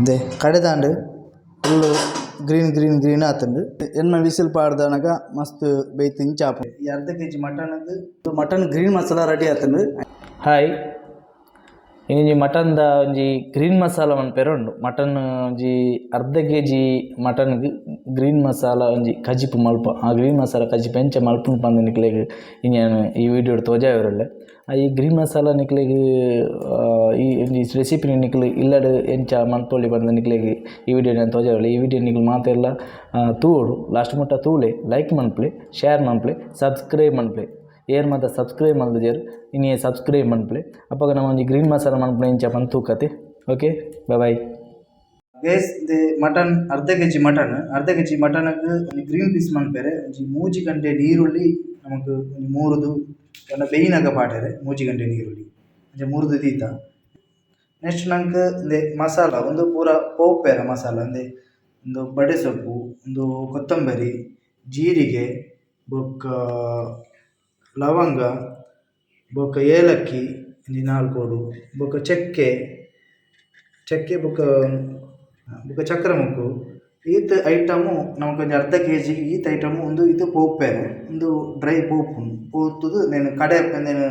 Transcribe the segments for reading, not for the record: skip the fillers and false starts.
ದೆ ಕಡೆದಾಂಡ್ full green green green ಆತುಂಡು. ಎಣ್ಮ ವಿಸಿಲ್ ಪಾಡ್ದನಗ ಮಸ್ತ್ ಬೇಯ್ತು ಇಂಚ ಆಪುಂಡು. ಈ ಅರ್ಧ kg mutton mutton green masala ready ಆತುಂಡು. ಹಾಯ್, ಒಂಜಿ ಮಟನ್ದ ಒಂಜಿ ಗ್ರೀನ್ ಮಸಾಲ ಮನ್ಪೆರೆ ಉಂಡು. ಮಟನ್ ಒಂಜಿ ಅರ್ಧ ಕೆಜಿ ಮಟನ್ಗ್ ಗ್ರೀನ್ ಮಸಾಲ ಒಂಜಿ ಕಜಿಪು ಮಲ್ಪ. ಆ ಗ್ರೀನ್ ಮಸಾಲ ಕಜಿಪು ಎಂಚ ಮಲ್ಪುನು ಪಂದ್ ನಿಕ್ಲೆಗ್ ಇನಿ ಯಾನ್ ಈ ವಿಡಿಯೋಡ್ ತೋಜಾವೆರುಲ್ಲೆ. ಆ ಈ ಗ್ರೀನ್ ಮಸಾಲ ನಿಕ್ಲೆಗ್ ಈ ಒಂಜಿ ರೆಸಿಪಿ ನಿಕ್ಲು ಇಲ್ಲಡ್ ಎಂಚ ಮನ್ಪೊಲಿ ಪಂದ್ ನಿಕ್ಲೆಗ್ ಈ ವಿಡಿಯೋ ಯಾನ್ ತೋಜಾವೆರುಲ್ಲೆ. ಈ ವಿಡಿಯೋ ನಿಕ್ಲು ಮಾತೆರ್ಲ ತೂವೊಡು, ಲಾಸ್ಟ್ ಮುಟ್ಟ ತೂಲೆ, ಲೈಕ್ ಮನ್ಪುಲೆ, ಶೇರ್ ಮನ್ಪುಲೆ, ಸಬ್ಸ್ಕ್ರೈಬ್ ಮನ್ಪುಲೆ. ಏರ್ ಮಾತ ಸಬ್ಸ್ಕ್ರೈಬ್ ಮಲ್ದಿಜೆರ್ ಇನಿಯೇ ಸಬ್ಸ್ಕ್ರೈಬ್ ಮನ್ಪುಲೆ. ಅಪಗ ನಮ ಒಂಜಿ ಗ್ರೀನ್ ಮಸಾಲ ಮನ್ಪುನ ಎಂಚ ಪಂದ್ ತೂಕತೆ. Okay, bye bye. ಗೈಸ್, ದೆ ಮಟನ್ ಅರ್ಧ ಕೆಜಿ ಮಟನ್, ಅರ್ಧ ಕೆಜಿ ಮಟನ್ಗ್ ಒಂಜಿ ಗ್ರೀನ್ ಪೀಸ್ ಮನ್ಪೆರೆ ಒಂಜಿ 3 ಗಂಟೆ ನೀರುಳ್ಳಿ ನಮಕ್ ಒಂಜಿ ಮೂರುದು ಪಂಡ ಬೇಯಿನಗ ಪಾಡೆರೆ. 3 ಗಂಟೆ ನೀರುಳ್ಳಿ ಒಂಜಿ ಮೂರುದು ದೀತ. ನೆಕ್ಸ್ಟ್ ನಂಕ್ ಉಂದೆ ಮಸಾಲ, ಉಂದು ಪೂರ ಪೋಪೆರೆ ಮಸಾಲ. ಉಂದೆ ಉಂದು ಬಡೆ ಸೊಪ್ಪು, ಉಂದು ಕೊತ್ತಂಬರಿ, ಜೀರಿಗೆ ಬೊಕ್ಕ ಲವಂಗ ಬೊಕ್ಕ ಏಲಕ್ಕಿ ಒಂಜಿ ನಾಲ್ ಬೋಡು, ಬೊಕ್ಕ ಚಕ್ಕೆ ಚಕ್ಕೆ ಬೊಕ್ಕ ಬೊಕ್ಕ ಚಕ್ರ ಮೊಗ್ಗು. ಈತ್ ಐಟಮು ನಮಕ್ ಒಂಜಿ ಅರ್ಧ ಕೆಜಿ ಈತ್ ಐಟಮು. ಉಂದು ಇದು ಪೋಪೆರೆ, ಉಂದು ಡ್ರೈ ಪೋಪುಂಡು. ಪೋತುದು ಉಂದೆನ್ ಕಡೆ ಉಂದೆನ್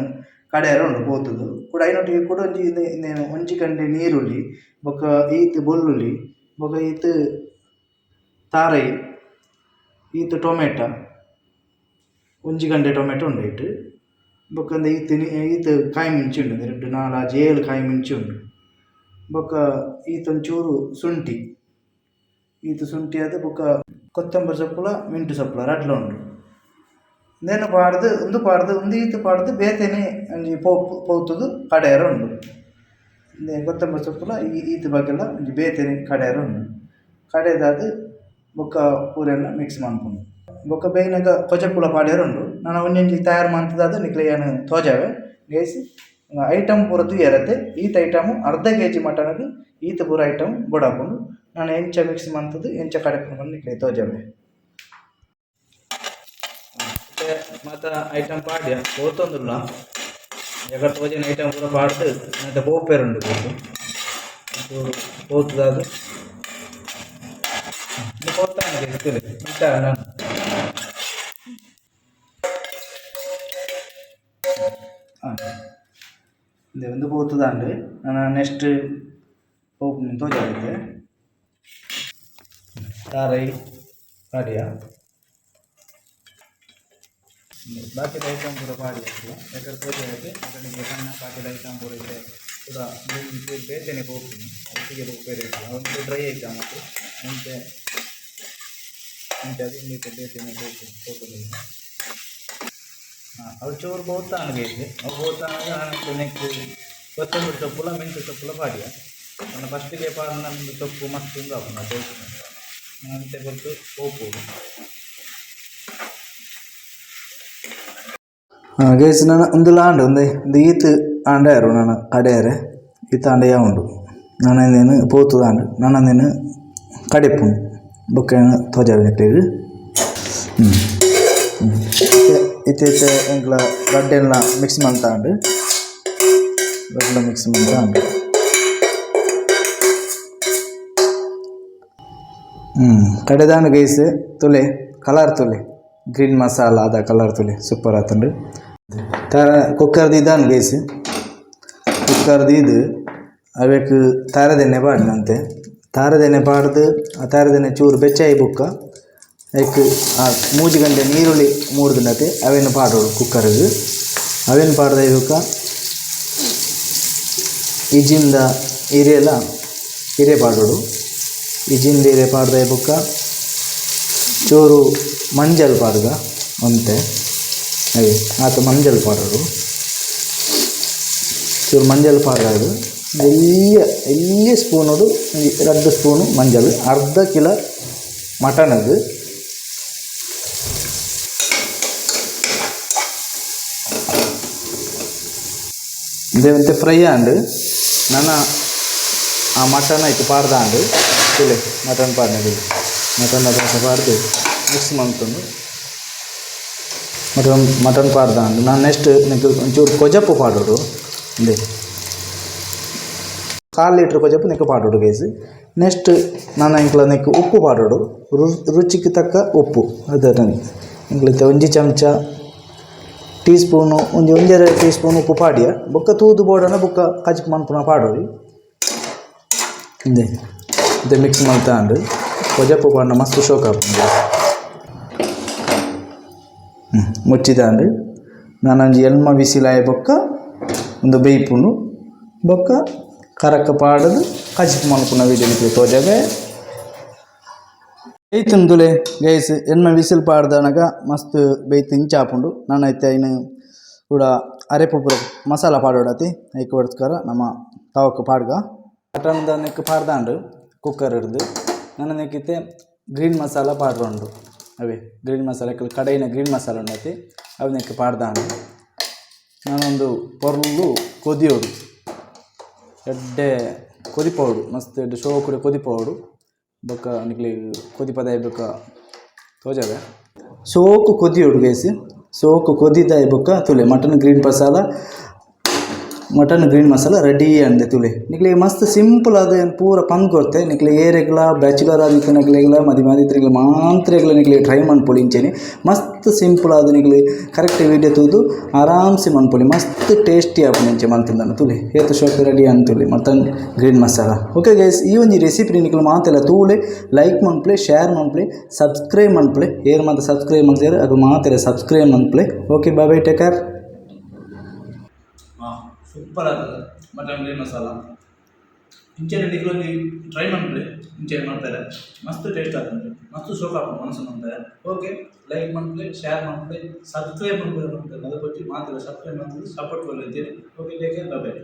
ಕಡೆಯೆರೆ ಉಂಡು ಪೋತುದು. ಕುಡ ಐನೊಟ್ಟಿಗೆ ಕುಡ ಒಂಜಿ ಇಂದೆನ್ 1 ಗಂಟೆ ನೀರುಳ್ಳಿ ಬೊಕ್ಕ ಈತ್ ಬೊಳ್ಳುಳ್ಳಿ ಬೊಕ್ಕ ಈತ್ ತಾರೈ, ಈತ್ ಟೊಮೆಟೊ, 1 ಗಂಟೆ ಟೊಮೆಟೊ ಉಂಡು ಐಟ್. ಬೊಕ್ಕ ಒಂದು ಈತ್ ಈತ್ ಕಾಯಿ ಮುಂಚಿ ಉಂಡು, ರಡ್ಡ್ ನಾಲ್ ಆಜಿ ಏಳ್ ಕಾಯಿ ಮುಂಚಿ ಉಂಡು. ಬೊಕ್ಕ ಈತ್ ಒಂಚೂರು ಶುಂಠಿ, ಈತ್ ಶುಂಠಿ ಆದ್. ಬೊಕ್ಕ ಕೊತ್ತಂಬರಿ ಸೊಪ್ಪುಲ ಮಿಂಟ್ ಸೊಪ್ಪುಲ ರಡ್ಡ್ಲ ಉಂಡು. ಉಂದೆನ್ ಪಾಡ್ದ್, ಉಂದು ಪಾಡ್ದ್, ಉಂದು ಈತ್ ಪಾಡ್ದ್ ಬೇತೆನೆ ಒಂಜಿ ಪೋಪು ಪೋತುದು ಕಡೆಯೆರೆ ಉಂಡು. ಉಂದೆ ಕೊತ್ತಂಬರಿ ಸೊಪ್ಪುಲ ಈತ್ ಬಗೆಲ ಒಂಜಿ ಬೇತೆನೆ ಕಡೆಯೆರೆ ಉಂಡು. ಕಡೆದಾದ್ ಬೊಕ್ಕ ಪೂರೆನ್ಲ ಮಿಕ್ಸ್ ಮನ್ಪುನು. ಬೊಕ್ಕ ಬೇಯ್ನಗ ಕೊಜಪುಲ ಪಾಡ್ಯೆರೆ ಉಂಡು. ನನ ಒಂಜೊಂಜಿ ತಯಾರ್ ಮಂತ್‌ದಾದ್ ನಿಕ್ಲೆಗ್ ಯಾನ್ ತೋಜಾವೆ. ಗೈಸ್, ಐಟಮ್ ಪೂರ ತೂಯರತೆ? ಈತ್ ಐಟಮ್ ಅರ್ಧ ಕೆಜಿ ಮಟನ್ಗ್ ಈತ್ ಪೂರ ಐಟಮ್ ಬೋಡಾಪುಂಡು. ನನ ಎಂಚ ಮಿಕ್ಸ್ ಮಂತ್‌ದ್ ಎಂಚ ಕಡೆಪುನು ಪಂದ್ ನಿಕ್ಲೆಗ್ ತೋಜಾವೆ. ಮಾತ ಐಟಮ್ ಪಾಡ್ಯ, ಪೋತೊಂದುಲ್ಲ. ಎಕಡೆ ತೋಜಿನ ಐಟಮ್ ಪೂರ ಪಾಡ್ದ್ ನೆತ್ತ ಪೋಪೆರುಂಡು. ಚೂರು ಪೋತುದಾದ್ ಪೋತಾಂಡ್ ತೂಲೆ ಇಂಚ. ಹಾಂ, ಉಂದು ಪೋತುದಾಂಡ್. ನನ ನೆಕ್ಸ್ಟ್ ಪೋಪುನ ತೋಜಾವೆ. ತಾರೈ ಪಾಡ್ಯ, ಬಾಕಿದ ಐಟಮ್ ಪೂರ ಪಾಡ್ಯ. ಎಕಡೆ ತೋಜಾವೆ, ಅಕಡೆ ಸಣ್ಣ ಬಾಕಿದ ಐಟಮ್ ಪೂರ ಇತ್ತೆ ಪೂರ ಬೇತೆನೆ ಪೋಪುನಿ, ಒಟ್ಟಿಗೆ ಪೋಪೆರೆ. ಒಂದು ಡ್ರೈ ಐಟಮ್ ಅದು. ಮುಂಚೆ ಮುಂಚೆ ಅದು ಇಂದಿತ್ತೆ ಬೇತೆನೆ ಪೋಪುನಿ ಪೋತುಂಡು. ಹಾಂ, ಅವು ಚೂರು ಬೋತಾಂಡ್ ಗೈಸ್. ಅವು ಬೋತಾನಗ ನೆಕ್ಕ್ ಕೊತ್ತಂಬರಿ ಸೊಪ್ಪುಲ ಮೆಂತ್ಯ ಸೊಪ್ಪುಲ ಪಾಡ್ಯ. ಪಂಡ ಫಸ್ಟಿಗೆ ಪಾಡ್ಂಡ ಉಂದು ಸೊಪ್ಪು ಮಸ್ತ್ ಉಂದು ಆಪುಂಡು ಟೇಸ್ಟ್. ಅಂಚೆ ಪೊರ್ತು ಪೋಪುಂಡು. ಗೈಸ್, ನನ ಉಂದುಲ ಆಂಡ್. ಉಂದೆ ಉಂದು ಈತ್ ಆಂಡ ಯಾರು ನನ ಕಡೆಯರೆ ಈತ್ ಆಂಡ ಯಾವುಂಡು. ನನ ಇಂದೆನ್ ಪೋತುದಾಂಡ್. ನನ ಇಂದೆನ್ ಕಡೆಪುಂಡು, ಬೊಕ್ಕ ಯಾನ್ ತೋಜಾವೆ ನಿಕ್ಲೆಗ್. ಇತ್ತೆ ಇತ್ತೆ ಎಂಕ್ಲ ರಡ್ಡೆನ್ಲ ಮಿಕ್ಸ್ ಮಂತಾಂಡ್, ರಡ್ಡ್ಲ ಮಿಕ್ಸ್ ಮಂತಾಂಡ್. ಕಡೆದಾಂಡ್ ಗೈಸ್. ತೂಲೆ, ಕಲರ್ ತೂಲೆ, ಗ್ರೀನ್ ಮಸಾಲ ಅದ ಕಲರ್ ತೂಲೆ, ಸೂಪರ್ ಆತುಂಡು. ಕುಕ್ಕರ್ ದೀದಾಂಡ್ ಗೈಸ್. ಕುಕ್ಕರ್ ದೀದ್ ಅವೆಕ್ ತಾರದೆಣ್ಣೆ ಪಾಡ್ನಂತೆ. ತಾರದೆಣ್ಣೆ ಪಾಡ್ದ್, ಆ ತಾರದೆಣ್ಣೆ ಚೂರು ಬೆಚ್ಚಾಯಿ ಬೊಕ್ಕ ಐಕ್ ಆ 3 ಗಂಟೆ ನೀರುಳ್ಳಿ ಮೂರ್ದುಂಡತೆ, ಅವೆನ್ ಪಾಡೊಡು ಕುಕ್ಕರ್ಗ್. ಅವೆನ್ ಪಾಡ್ದಾಯಿ ಬೊಕ್ಕ ಇಜಿಂದ ಇರೆಲ ಇರೆ ಪಾಡೊಡು. ಇಜಿಂದ ಇರೆ ಪಾಡ್ದಾಯಿ ಬೊಕ್ಕ ಚೂರು ಮಂಜಲ್ ಪಾಡ್ಗ ಒಂತೆ. ಅವೆ ಆತ್ ಮಂಜಲ್ ಪಾಡೊಡು. ಚೂರು ಮಂಜಲ್ ಪಾಡ್ದಾದ್ ಎಲ್ಯ ಎಲ್ಯ ಸ್ಪೂನುಡು ಒಂಜಿ ರಡ್ಡ್ ಸ್ಪೂನು ಮಂಜಲ್, ಅರ್ಧ ಕಿಲೋ ಮಟನ್ಗ್. ಉಂದೆ ಒಂತೆ ಫ್ರೈ ಆಂಡ್. ನನ ಆ ಮಟನ್ ಐಕ್ ಪಾಡ್ದಾಂಡ್. ತೂಲೆ, ಮಟನ್ ಪಾಡ್ನೆ. ಮಟನ್ ಪಾಡ್ದು ಮಿಕ್ಸ್ ಮಂತೊಂದು ಮಟನ್ ಮಟನ್ ಪಾಡ್ದಾಂಡ್. ನನ ನೆಕ್ಸ್ಟ್ ನೆಕ್ಕ್ ಒಂಚೂರು ಕೊಜಪು ಪಾಡೊಡು. ಉಂದೆ ಕಾಲ್ ಲೀಟ್ರ್ ಕೊಜಪು ನೆಕ್ಕ್ ಪಾಡೊಡು ಗೈಸ್. ನೆಕ್ಸ್ಟ್ ನನ ಎಂಕ್ಲ ನೆಕ್ಕ್ ಉಪ್ಪು ಪಾಡೊಡು. ರುಚಿಗೆ ತಕ್ಕ ಉಪ್ಪು. ಅದ ಎಂಕ್ಲ ಇತ್ತೆ ಒಂಜಿ ಚಮಚ, ಟೀ ಸ್ಪೂನು, ಒಂಜಿ ಒಂಜರೆ ಟೀ ಸ್ಪೂನ್ ಉಪ್ಪು ಪಾಡಿಯ. ಬೊಕ್ಕ ತೂದು ಬೋಡಾಂಡ ಬೊಕ್ಕ ಕಜಿಪು ಮನ್ಪುನ ಪಾಡೊಲಿ. ಇಂದೆ ಇತ್ತೆ ಮಿಕ್ಸ್ ಮಲ್ತಾಂಡ್. ಕೊಜಪು ಪಾಡ್ಂಡ ಮಸ್ತ್ ಶೋಕ್ ಆಪುಂಡು. ಮುಚ್ಚಿದಾಂಡ್. ನನೊಂಜಿ ಎಣ್ಮ ವಿಸಿಲ್ ಆಯಿ ಬೊಕ್ಕ ಉಂದು ಬೇಯ್ಪುಂಡು. ಬೊಕ್ಕ ಕರಕ್ ಪಾಡುದು ಕಜಿಪು ಮನ್ಪುನ ವೀಡಿಯೋ ನಿಕ್ಲೆ ತೋಜಾವೆ. ಬೇಯ್ತುಂಡು ತೂಲೆ ಗೈಸ್. ಎಣ್ಮ ವಿಸಿಲ್ ಪಾಡ್ದನಗ ಮಸ್ತ್ ಬೇಯ್ತು ಇಂಚ ಆಪುಂಡು. ನನ ಇತ್ತೆ ಐನ್ ಪೂರ ಅರೆಪು ಪೂರ ಮಸಾಲ ಪಾಡೊಡಾತೆ. ಐಕೋಸ್ಕರ ನಮ ತವಕ್ ಪಾಡ್ಗ. ಮಟನ್ದ ನೆಕ್ ಪಾಡ್ದಾಂಡ್ ಕುಕ್ಕರ್ ಹಿಡ್ದು. ನನ ನೆಕ್ ಇತ್ತೆ ಗ್ರೀನ್ ಮಸಾಲ ಪಾಡ್ರೊಂಡು. ಅವೇ ಗ್ರೀನ್ ಮಸಾಲ, ಕಡೆಯಿನ ಗ್ರೀನ್ ಮಸಾಲ ಉಂಡತೆ, ಅವು ನೆಕ್ ಪಾಡ್ದಾಂಡ್. ನಾನೊಂದು ಪೊರ್ಲು ಕೊದಿಯೋಡು, ಎಡ್ಡೆ ಕೊದಿಪೋಡು, ಮಸ್ತ್ ಎಡ್ಡೆ ಶೋಕುಡು ಕೊದಿಪೋಡು. ಬೊಕ್ಕ ನಿಕ್ಲೆ ಕೊದಿಪದಾಯಿ ಬೊಕ್ಕ ತೋಜಾವೆ. ಸೋಕು ಕೊದಿಯೋಡು ಗೈಸ್. ಸೋಕು ಕೊದಿದಾಯಿ ಬೊಕ್ಕ ತೂಲೆ, mutton green masala, mutton green masala ready ಅಂದೆ. ತೂಲೆ, ನಿಕ್ಲೆ ಮಸ್ತ್ ಸಿಂಪಲ್ ಆದ್ ಪೂರ ಪಂದ್ ಕೊರ್ತೆ. ನಿಕ್ಲೆ ಏರೆಗ್ಲ ಬ್ಯಾಚುಲರ್ ಆದಿತ್ತಿನಕ್ಲೆಗ್ಲ, ಮದಿಮೆ ಆದಿತ್ತಿನಕ್ಲೆ ಮಾಂತ್ರೆಗ್ಲ ನಿಕ್ಲೆ ಟ್ರೈ ಮನ್ಪೊಲಿ. ಇಂಚೆನೆ ಮಸ್ತ್ ಸಿಂಪಲ್ ಆದ್ ನಿಕ್ಲೆ ಕರೆಕ್ಟ್ ವೀಡಿಯೋ ತೂದು ಆರಾಮ್ಸೆ ಮನ್ಪೊಲಿ. ಮಸ್ತ್ ಟೇಸ್ಟಿ ಆಪುಂಡು ಇಂಚ ಮಂತುಂಡ. ತೂಲೆ, ಏತ್ ಶೋಕು ready and mutton green masala. Okay guys, ಈ ಒಂಜಿ ರೆಸಿಪಿ ನಿಕ್ಲೆ ಮಾತೆಲ್ಲ ತೂಲೆ, ಲೈಕ್ ಮನ್ಪುಲೆ, ಶೇರ್ ಮನ್ಪುಲೆ, ಸಬ್ಸ್ಕ್ರೈಬ್ ಮನ್ಪುಲೆ. ಏರ್ ಮಾತ ಸಬ್ಸ್ಕ್ರೈಬ್ ಮಲ್ತೆರ್, ಅಕುಲು ಮಾತೆಲ್ಲ ಸಬ್ಸ್ಕ್ರೈಬ್ ಮನ್ಪುಲೆ. Okay, bye bye, take care. Super ಆಗ್ತದೆ ಮಟನ್ ಗ್ರೀನ್ ಮಸಾಲ. ಇಂಚೆನೆ ನಿಕ್ಲೊಂಜಿ ಟ್ರೈ ಮನ್ಪುಲೆ. ಇಂಚೆನೆ ಮನ್ಪೆರೆ ಮಸ್ತ್ ಟೇಸ್ಟ್ ಆತುಂಡು, ಮಸ್ತ್ ಶೋಕ್ ಆಪುಂಡು ಮನಸ್ಸು ಮನ್ಪೆರೆ. ಓಕೆ, ಲೈಕ್ ಮನ್ಪುಲೆ, ಶೇರ್ ಮನ್ಪುಲೆ, ಸಬ್ಸ್ಕ್ರೈಬ್ ಮನ್ಪುಲೆ. ಮನ್ಪುಲೆ ಮದಪೊಡ್ಚಿ. ಮಾತೆಲ್ಲ ಸಬ್ಸ್ಕ್ರೈಬ್ ಮಲ್ತುದು support ಕೊರ್ಲೆ. Okay, take care, bye bye.